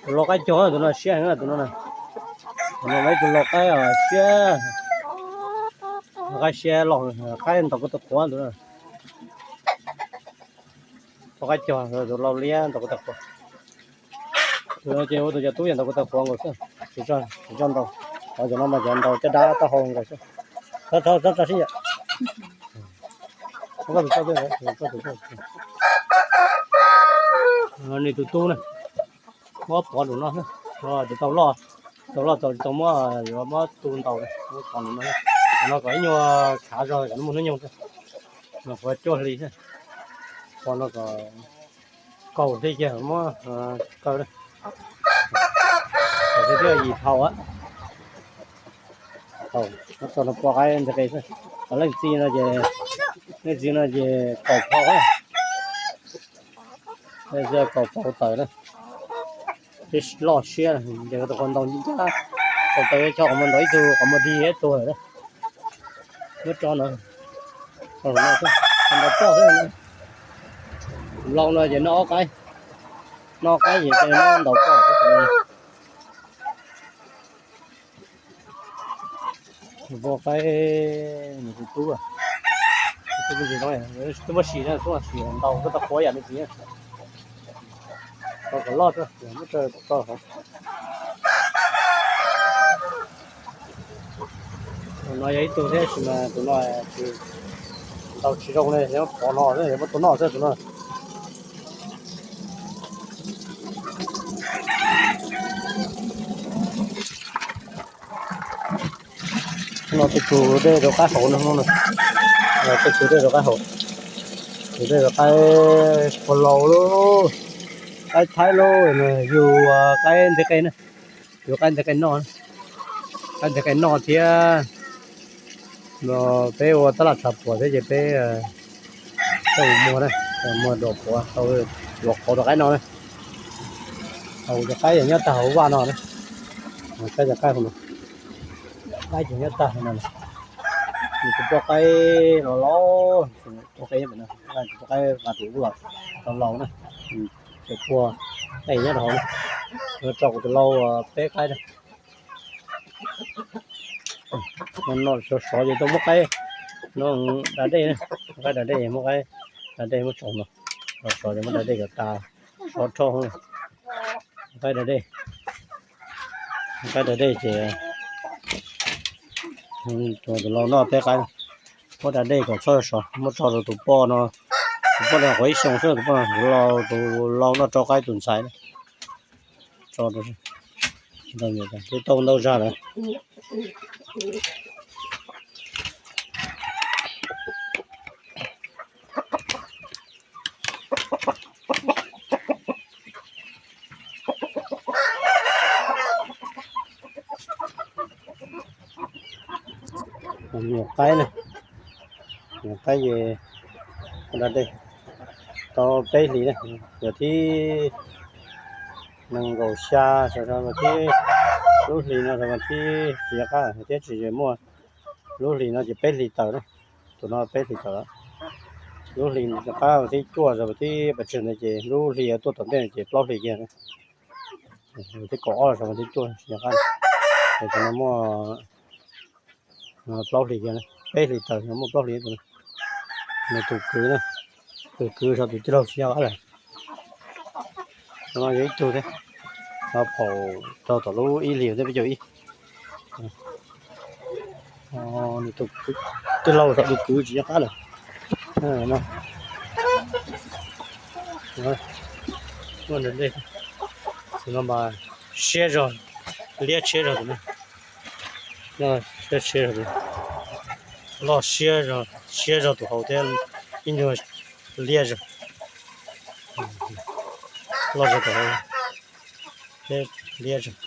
Tus lau qaib cog, tus no siab heev tus no na. Tus no ib tug lau qaib siab, qaib siab los, qaib ntaus kuj tau qhuav tus no. Tus qaib cog, tus lau liab ntaus kuj tau qhuav. Tus no ces ua tus cov tub yog ntaus kuj tau qhuav nkaus xwb, tsis tso ntaus. Qhov cov no mas cov ntaus caj dab taub hau nkaus xwb. Tso, tso, tso sib yam. Nws tus tub na, muab pov nraum no, tsis tau loj, tau loj tau tsis tau muab, yuav muab tu ntaus, muab pov nraum no. Qhov no kom ib nyuag khav zog kom nws muaj hnub nyoog xwb. No qhuav cuaj hli xwb. Qhov no kom kaum hli kiag muab kaw. Kaum hli twb yim thaum, thaum no poj qaib nteg qe xwb. Ho leej txiv no ces, leej txiv no ces kaum phau, kaum phau tawm na. Twb loj siab ces tus qhov ntaus ncaj, kaum tawm cov qhov muag ntaus ib tug, qhov muag dig ib tug lawm na. Muab tso no, ntaus poj xwb. Lau no ces noj ob qaib, noj qaib ces ntaus poj. Poj qaib nws tus tub, twb muab sim na, sim ntaus kuj tau qhuav yam nws txiv. Tau kom loj, muab tso hauv. Tus no yog ib tug thiab tab sis mas tus no tsis, ntaus tsis zoo li, yog muab pov no, yog muab tua noj xwb tus no. No tej tus dej rau qaib hauv no, tej tus dej rau qaib hauv, tus dej rau qaib puag laus lauj, qaib thaib lauj, yug qaib nteg qe na, yug qaib nteg qe noj, qaib nteg qe noj thiab. No peb ua tab laj tshav puam thiab ces peb coj mus muag na, muag dua puav tau, yuav qauv rau qaib no na. Hauv cov qaib ces nyob tag hauv vaj no na, saib cov qaib hauv no, qaib ces nyob tag hauv no. Nws tus poj qaib los laus, poj qaib, tus poj qaib tus ub los laus na, ces puag qaib nyob rau hauv na. Tso kuv tus lau peb qaib na. No sov sov ces tau muab qaib, no da dej na, muab qaib da dej, muab qaib da dej muab tso no, sov sov ces muab da dej kom tas, sov rho, qaib da dej, qaib da dej ces tus lau noj peb qaib, muab da dej kom txhob sov, muab tso rau tus poj no, tus poj no qhuav ib xyoos xwb, tus poj no, tus lau noj rau qaib tus ntxhais. Tso rau, twb tau ntau zag lawm. Nyuam qaib na, nyuam qaib es da dej tau peb hlis na, yog thib nees nkaum xya, thib, lub hlis no mas thib, tsis nco qab thiab, tsis muaj. Lub hlis no ces peb hlis tawm na, tus no peb hlis tawm. Lub hlis rov qab thib cuaj, thib pes tsawg ntawd ces lub hlis tuaj tom ntej ces plaub hlis kiag. Thib kaum ob los mas thib cuaj tsis nco qab. Tus no muaj plaub hlis kiag, peb hlis tawm no muaj plaub hlis tus no. Nws tus kwv na, tus kwv sau tus tij laug tsis nco qab lawm. No yog ib tug thiab, no phaum rau tom lub ib hlis thiab peb caug ib. Nws tus tij laug sau tus kwv tsis nco qab lawm. Tus no mas siab zog, liab tshiab zog tus no. Siab tshiab zog, loj siab zog, siab zog tus hauv thiab, ib nyuag liab zog, loj zog tus hauv thiab liab zog.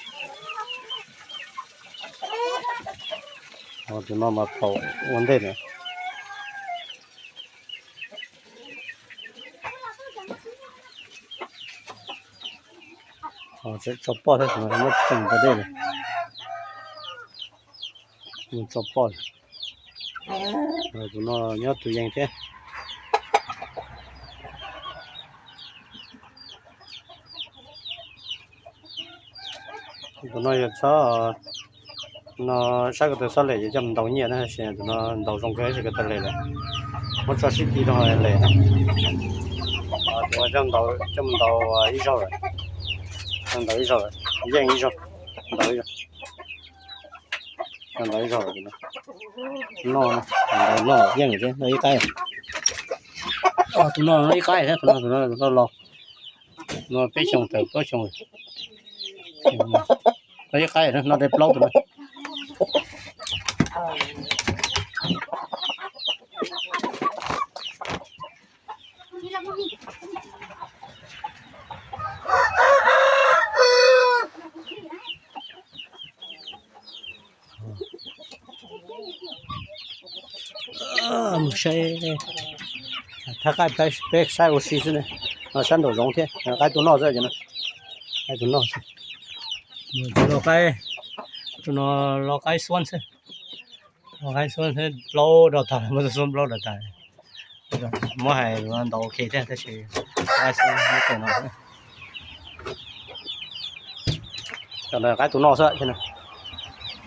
Tus no mas phaum ua ntej na. Tso poj thiab, muab tso mus da dej, mus tso poj. Tus no nyob tus yees thiab. Tus no yog txhob, no sab ko taw txhob lem, yuav coj mus ntaus nyiaj na, tab sis tus no ntaus zoo kawg, sab ko taw lem lawm. Muab tso sib ti rau lem. Tus no coj mus ntaus ib zaug lawm, ntaus ib zaug lawm, yeej ib zaug, ntaus ib zaug, ntaus ib zaug lawm. Noj, noj yeej thiab, noj ib qaib. Tus no noj ib qaib thiab, tus no, tus no los, no peb xyoos tawm plaub xyoos. Noj ib qaib, noj dai plaub tus no. Mus saib, thab qaib peb saib ua si xwb ne. No sab nraum zoov thiab, qaib tuaj noj xwb, qaib tuaj noj xwb. Tus no qaib, tus no los qaib xuab xwb. Los qaib xuab xwb, plaub rau tag, muab xuab plaub rau tag. Muab hais ntaus ok thiab tab sis qaib xuab no. Cov no qaib tus noj xwb.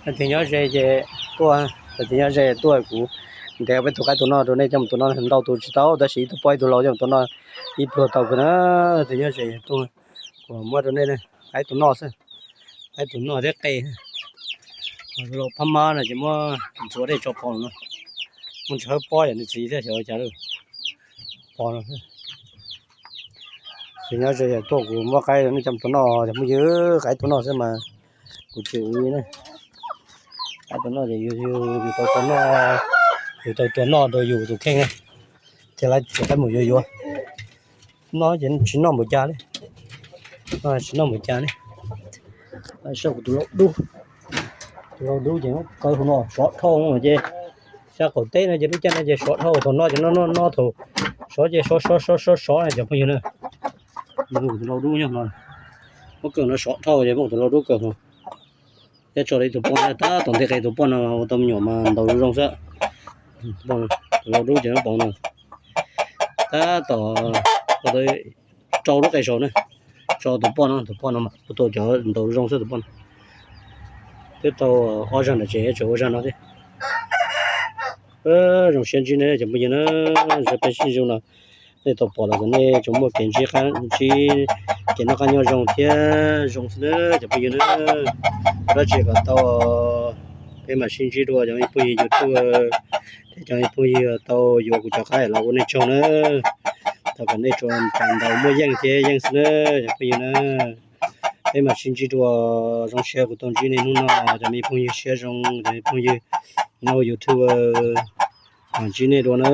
Leej twg nyob ze ces tuaj, leej twg nyob ze tuaj kuv ntes peb tus qaib tus noj rau nej coj mus tua noj, ntau tus tsis tau tab sis ib tug poj ib tug lau coj mus tua noj ib pluag tau kawg na. Leej twg nyob ze tuaj, kuv muab rau nej, qaib tus noj xwb. Qaib tus noj thiab qe. Lau phab mab no ces muab ntxuav dej tso pov no, muab ntsis hawb pob yom, nws txiv thiaj xyov ua cas li. Pov no. Ces nyob ze tuaj kuv muab qaib nej coj mus tua noj cov phooj ywg, qaib tua noj xwb mas kuv tsis ua li na. Qaib tua noj ces yus, yus tau tua noj, yus tau tua noj rau yus tus kheej thiaj li tsis qaib mus yuav yuav. No ces tsis noj npaum cas li, tsis noj npaum cas li. Saib kuv tus lau dub, tus lau dub ces kaw hauv no sov dhau ces, sab qaum teb no ces lub caij no ces sov dhau, thaum no ces noj noj noj, thaum sov ces sov sov sov sov sov na cov phooj ywg na. Tus lau dub nyob no, muab kaw no sov dhau ces muab tus lau dub kaw no. Thiab tso li tus poj no tab tom ntej qe, tus poj no ua tau me nyuam mas ntaus zoo xwb. Tus lau dub ces nyob pov no, tab tom ua tau rau lub qe saud na. Tso tus poj no, tus poj no mas ua tau cov ntaus zoo xwb tus poj no. Twb tau ob zag ntawm tsev, tseem ua zag no thiab. Zoo siab ntsib nej cov phooj ywg na, peb sib ntsib no. Nej tau pom los kom nej tsuas muaj kev ntsib, ntsib kev noj qab nyob zoo thiab zoo xwb na cov phooj ywg na. Dab tsi kom tau, peb mam sib ntsib dua cov me phooj ywg YouTube, thiab cov me phooj ywg tau yuav kuv cov qaib los ua nej tsaug na. Thov kom nej tsuas ntaus muaj yeej thiab yeej xwb na cov phooj ywg na. Peb mam sib ntsib dua, zoo siab kuv tau ntsib nej hnub no cov me phooj ywg siab zoo, cov me phooj ywg nyob YouTube, mam ntsib nej dua na.